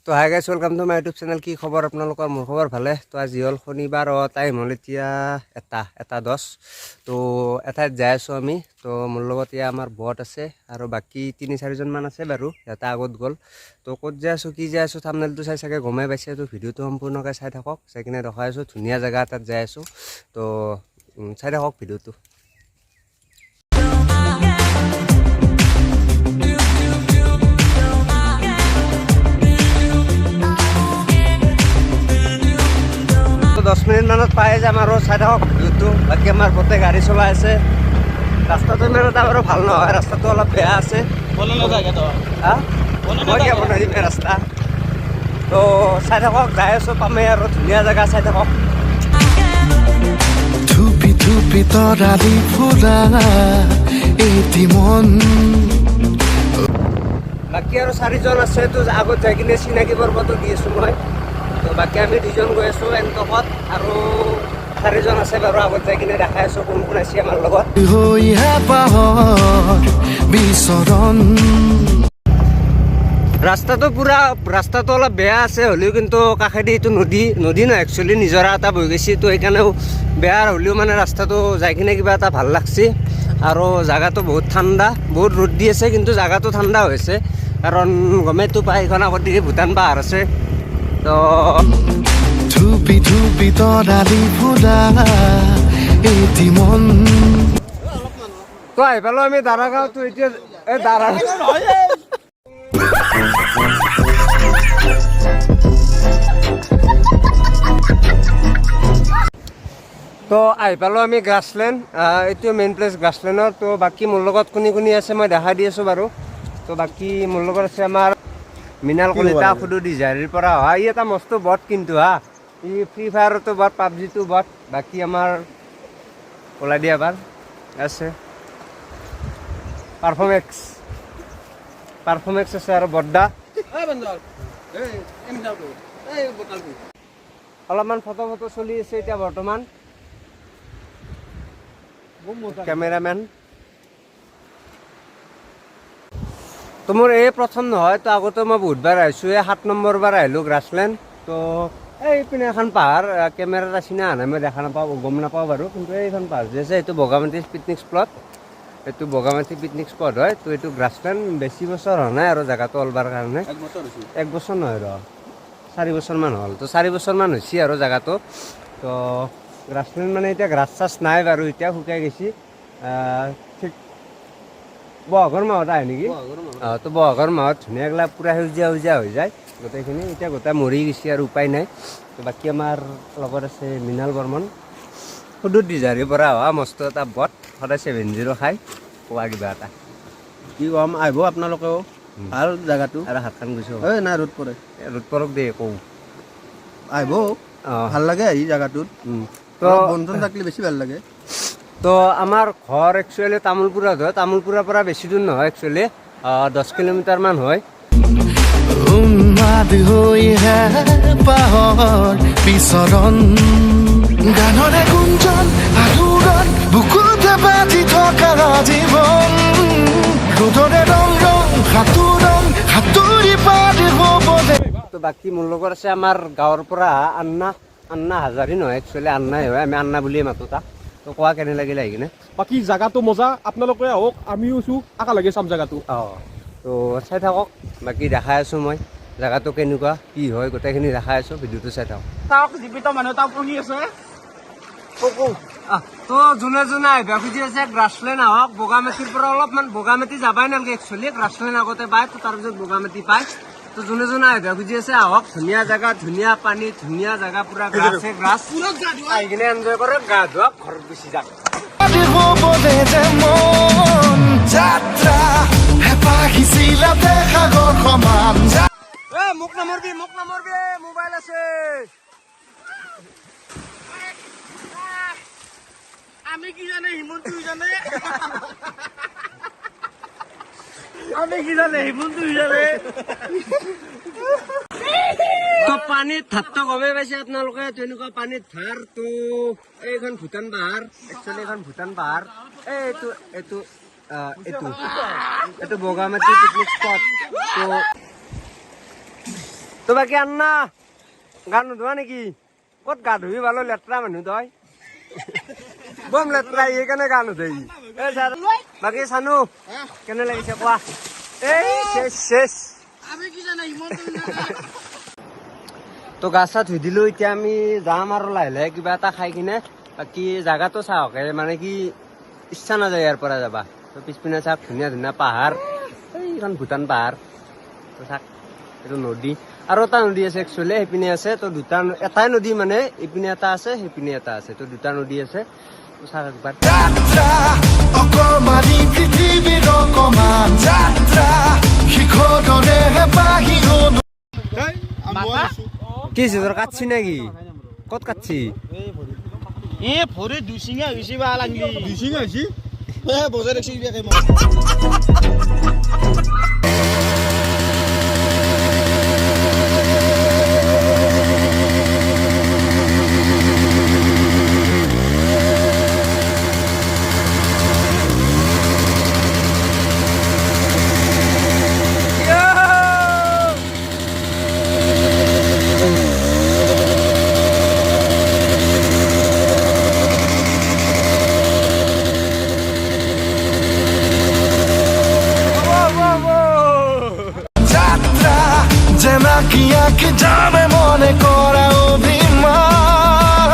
তো hi guys, welcome to my YouTube channel. কি খবৰ আপোনালোকৰ? মোৰ খবৰ ভালে। তো আজি হ'ল শনিবাৰ, টাইম হ'ল এতিয়া 1:10। তো এঠাইত যাই আছোঁ আমি। তো মোৰ লগত এতিয়া আমাৰ বট আছে আৰু বাকী তিনি চাৰিজনমান আছে বাৰু, সিহঁতে আগত গ'ল। তো ক'ত যাই আছোঁ, কি যাই আছোঁ, থাম্বনেইলটো চাই চাগে গমেই পাইছে। তো ভিডিঅ'টো সম্পূৰ্ণকৈ চাই থাকক, চাই কিনে দেখাই আছোঁ। ধুনীয়া জেগা এটাত যাই আছোঁ, তো চাই থাকক ভিডিঅ'টো। তো 10 মিনিটমানত পাই যাম আৰু, চাই থাকক ভিডিঅ'টো। বাকী আমাৰ গোটেই গাড়ী চলাই আছে। ৰাস্তাটো ইমান এটা বাৰু ভাল নহয়, ৰাস্তাটো অলপ বেয়া আছে। হা, মই কিয় বনাই দিম এই ৰাস্তা? তো চাই থাকক, যাই আছোঁ, পামেই আৰু, ধুনীয়া জেগা, চাই থাকক। থুপি থুপি তৰালি ফুৰা এটি মন। বাকী আৰু চাৰিজন আছে, তো আগত যাই কিনে চিনাকি পৰ্বটো দি আছোঁ মই। তো বাকী আমি দুজন গৈ আছোঁ এণ্টকত আৰু চাৰিজন আছে বাৰু, আগত যাই কিনে দেখাই আছোঁ কোন কোন আছে আমাৰ লগত। হৈ হেঁপাহৰ বিচৰণ। ৰাস্তাটো পুৰা ৰাস্তাটো অলপ বেয়া আছে হ'লেও কিন্তু কাষেদি এইটো নদী, নদী নহয় একচুৱেলি, নিজৰা এটা বৈ গৈছে। তো সেইকাৰণেও বেয়া হ'লেও মানে ৰাস্তাটো যাই কিনে কিবা এটা ভাল লাগছে। আৰু জাগাটো বহুত ঠাণ্ডা, বহুত ৰ'দ দি আছে কিন্তু জাগাটো ঠাণ্ডা হৈছে, কাৰণ গমেইতো পাই এইখন আগত দিকে ভূটান পাহাৰ আছে। তো থুপি থুপি তৰালি ফুৰা এটি মন। তো আহি পালোঁ আমি দাৰাগাঁৱতো এতিয়া। এই দাৰা তো আহি পালোঁ আমি গ্ৰাছলেণ্ড। এইটো মেইন প্লেচ গ্ৰাছলেণ্ডৰ। তো বাকী মোৰ লগত কোনে কোনে আছে মই দেখাই দি আছোঁ বাৰু। তো বাকী মোৰ লগত আছে আমাৰ মৃণাল কলিতা, সুদূৰ দিঝাৰীৰ পৰা অহা। ই এটা মস্ত বট কিন্তু, হা, ই ফ্ৰী ফায়াৰতো বট, পাবজিটো বট। বাকী আমাৰ ওলাই দিয়া এবাৰ আছে পাৰফৰ্মেক্স, পাৰফৰ্মেক্স আছে আৰু বড্ডা। অলপমান ফটো ফটো চলি আছে এতিয়া বৰ্তমান। কেমেৰামেন। তো মোৰ এই প্ৰথম নহয়, তো আগতে মই বহুতবাৰ আহিছোঁ। এই 7 নম্বৰ বাৰ আহিলোঁ গ্ৰাছলেণ্ড। তো এইপিনে এখন পাহাৰ, কেমেৰাত আছে না নাই মই দেখা নাপাওঁ, গম নাপাওঁ বাৰু, কিন্তু এইখন পাহাৰ যে আছে এইটো বগামাটি পিকনিক স্পট। এইটো বগামাটি পিকনিক স্পট হয়। তো এইটো গ্ৰাছলেণ্ড বেছি বছৰ হোৱা নাই আৰু জেগাটো অলবাৰ কাৰণে, এক বছৰ নহয় ৰ, 4 বছৰমান হ'ল। তো 4 বছৰমান হৈছে আৰু জেগাটো। তো গ্ৰাছলেণ্ড মানে এতিয়া গ্ৰাছ চাছ নাই বাৰু, এতিয়া শুকাই গৈছে। ঠিক বহাগৰ মাহত আহে নেকি? অঁ, তো বহাগৰ মাহত ধুনীয়াকৈ পূৰা সেউজীয়া সেউজীয়া হৈ যায় গোটেইখিনি। এতিয়া গোটেই মৰি গৈছে আৰু উপায় নাই। তো বাকী আমাৰ লগত আছে মৃণাল বৰ্মন, সুদূৰ দিঝাৰীৰ পৰা অহা মস্ত এটা বট, সদায় 70 খায়। কোৱা কিবা এটা। কি ক'ম, আহিব আপোনালোকেও, ভাল জেগাটো। আৰু হাতখন গৈছোঁ। এই নাই, ৰ'দ পৰে। ৰ'দ পৰক দে, কওঁ। আহিব, ভাল লাগে আহি জেগাটোত। তো অলপ বন চন থাকিলে বেছি ভাল লাগে। তো আমাৰ ঘৰ একচুৱেলি তামোলপুৰত হয়। তামোলপুৰৰ পৰা বেছি দূৰ নহয় একচুৱেলি, 10 কিলোমিটাৰমান হয়। উন্মাদ হৈ হেঁপাহৰ বিচৰণ, গানৰে গুঞ্জন আলোড়ন বুকুতে বাজি থকা জীৱন, ৰ'দৰে ৰং ৰং সাঁতোৰং সাঁতুৰি পাৰ হ'বলে। তো বাকী মোৰ লগত আছে আমাৰ গাঁৱৰ পৰা আন্না, আন্না হাজাৰী নহয় একচুৱেলি, আন্নাই হয়, আমি আন্না বুলিয়ে মাতো তাক। তো কোৱা, কেনে লাগিলে আহি কিনে? বাকী জাগাটো মজা, আপোনালোকে আহক, আমিও আছো, একেলগে চাম জাগাটো। অঁ, তো চাই থাকক, বাকী দেখাই আছোঁ মই জেগাটো কেনেকুৱা কি হয়, গোটেইখিনি দেখাই আছোঁ, ভিডিঅ'টো চাই থাকক। চাওক, জীৱিত মানুহ এটা পঢ়ি আছে। তো যোনে যোনে আহিব খুজি আছে গ্ৰাছলেণ্ড আহক। বগামাটিৰ পৰা অলপমান, বগামাটি যাবাই নালাগে একচুৱেলি, গ্ৰাছলেণ্ড আগতে পায়, তো তাৰপিছত বগামাটি পায়। তো যোনে যোনে আহিব খুজি আছে আহক, ধুনীয়া জেগা, ধুনীয়া পানী, ধুনীয়া জেগা, পুৰা গ্ৰাছে গ্ৰাছ। আহি কিনে এনজয় কৰক, গা ধোৱাক, ঘৰত গুচি যাওক। হ'বলে যে মন যাত্ৰা হেঁপাহ চিলাতে সাগৰ সমান। এ মোক নামৰবি, মোক নামৰবি, মোবাইল আছে। আমি কি জানে, হিমন্তু জানে। আমি কি জানে, হিমন্তু জানে। তো পানীত ধাৰটো গমেই পাইছে আপোনালোকে, তেনেকুৱা পানীত ধাৰ। তো এইখন ভূটান পাহাৰ একচুৱেলি, এইখন ভূটান পাহাৰ। এই এইটো এইটো এইটো বগামাটি পিকনিক স্পট। তো তো বাকী আন্না গা নোধোৱা নেকি? ক'ত গা ধুবি ভালো, লেতেৰা মানুহ তই, বম লেতেৰা, সেইকাৰণে গা নোধোই। এই ছাৰ, বাকী চানু কেনে লাগিছে কোৱা? এই চেচ চেচ। তো গা চা ধুই দিলো, এতিয়া আমি যাম আৰু লাহে লাহে কিবা এটা খাই কিনে। বাকী জাগাটো চাওক, এই মানে কি ইচ্ছা নাযায় ইয়াৰ পৰা যাবা। তো পিছপিনে চাওক, ধুনীয়া ধুনীয়া পাহাৰ, এইখন ভূটান পাহাৰ। তো চাওক, এইটো নদী, আৰু এটা নদী আছে একচুৱেলি সেইপিনে আছে। তো দুটা, এটাই নদী মানে, ইপিনে এটা আছে, সেইপিনে এটা আছে, তো দুটা নদী আছে। তো চাওক একবাৰ। যাত্ৰা অকমানি পৃথিৱীৰ অকমান যাত্ৰা, শিখৰ দৰে হেঁপাহী। কি হৈছে তোৰ? কাটছি নেকি? ক'ত কাটছি? এ ভৰি দুচিঙা হৈছে বা লাগলি। দুইচিঙা হৈছে। বজাই ৰাখছি। যাত্ৰা জেনাকি আঁকি যামে মনে কৰা অভিমান।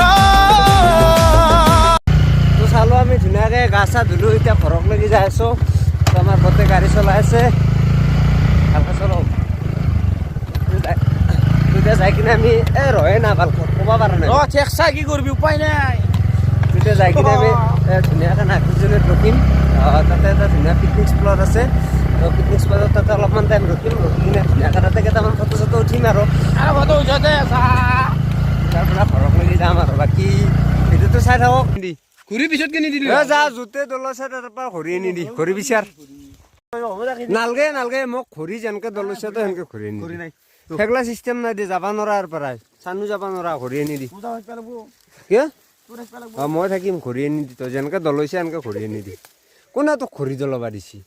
তো চালো আমি ধুনীয়াকৈ গা চা ধুলো, এতিয়া ঘৰক লাগি যাই আছোঁ। তো আমাৰ ঘৰতে গাড়ী চলাই আছে, ভালকৈ চলাওক। তেতিয়া যাই কিনে আমি এ ৰয়ে না, ভালকৈ ক'ব পৰা নাই। অ ঠেকচা কি কৰিবি, উপায় নাই। তেতিয়া যাই কিনে আমি ধুনীয়াকৈ নাগপুজনীত ৰখিম। তাতে এটা ধুনীয়া পিকনিক স্পট আছে। তো পিকনিক স্পটত তাতে অলপমান টাইম ৰখিম, ৰখি কিনে ধুনীয়াকৈ তাতে কেইটামান ফটো চটো উঠিম আৰু আৰু ফটো উঠোতে। তাৰ পৰা ঘৰক লাগি যাম আৰু বাকী ভিডিঅ'টো চাই থাকক। ঘূৰি পিছত কিনি দিলো। এ যা, জোতে দলছে তাৰ পৰা ঘড়ী আনি দি, ঘড়ী বিচাৰ। নালগে নালগে, মোক ঘড়ী যেনকে দলছে তই সেনকে ঘড়ী আনি দি। সেগলা চিষ্টেম নাই দে, যাবা নোৱাৰা ইয়াৰ পৰাই, চানু যাবা নোৱাৰা, ঘড়ী আনি দি। কিয়? অ মই থাকিম, ঘড়ী আনি দি। তই যেনকে দলৈছে সেনকে ঘড়ী আনি দি। কোনে তোক ঘড়ী দলবা দিছি?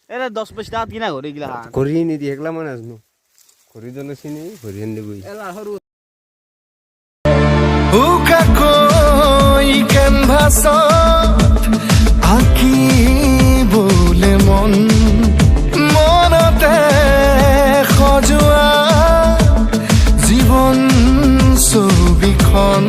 এ 10 পইচা টাকাত কিনা ঘড়ী গিলা। ঘড়ী আনি দি, সেগলা মই নাজানো। ঘড়ী দলৈছি নি ঘড়ী আনি দিবই। উকাকৈ কেনভাছত আঁকিবলে মন, মনতে সজোৱা জীৱন ছবিখন।